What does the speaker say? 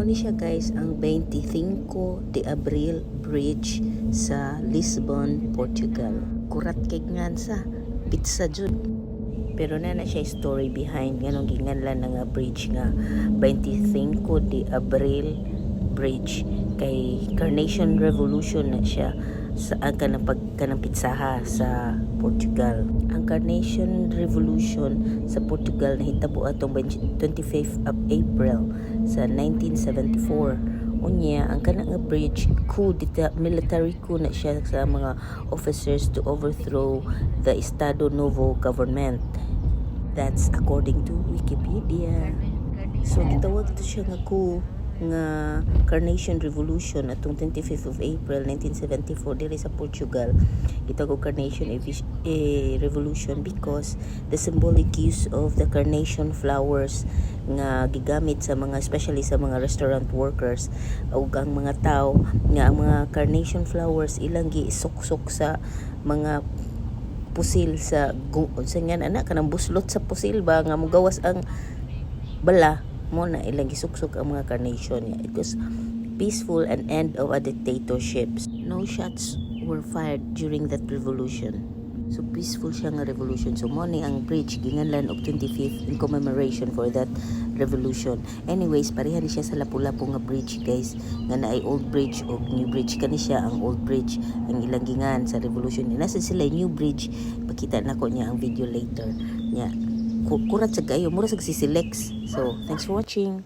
Mao ni siya, guys, ang 25 de Abril Bridge sa Lisbon, Portugal. Kurat kay ngan sa pizza jud. Pero na na siya story behind nganong ginganlan na nga bridge nga 25 de Abril Bridge, kay Carnation Revolution na siya sa ang kanang pag kanang pitsaha sa Portugal. Ang Carnation Revolution sa Portugal nahitabo atong 25th of April sa 1974. Unya, ang kana nga bridge, coup d'etat, military coup na siya sa mga officers to overthrow the Estado Novo government. That's according to Wikipedia. So gitawag to siya nga coup nga Carnation Revolution atong 25th of April 1974 diri sa Portugal. Gitawag og Carnation Revolution because the symbolic use of the carnation flowers nga gigamit sa mga, especially sa mga restaurant workers ug ang mga tao, nga ang mga carnation flowers ilang giisuksok sa mga pusil sa sa nga ana kanang buslot sa pusil ba nga mugawas ang bala. Mao na ilang gisuksok ang mga carnation. It was peaceful and end of a dictatorship. No shots were fired during that revolution, so peaceful siya nga revolution. So mao ni ang bridge ginganlan og 25th in commemoration for that revolution. Anyways, pareha ni siya sa Lapu-Lapu nga bridge, guys, nga naay old bridge og new bridge. Kani siya ang old bridge ang ilang gingan sa revolution. Nasa sila new bridge, pakita nako niya ang video later nya. Kurat sa kayo, mura sa si Silex. So thanks for watching.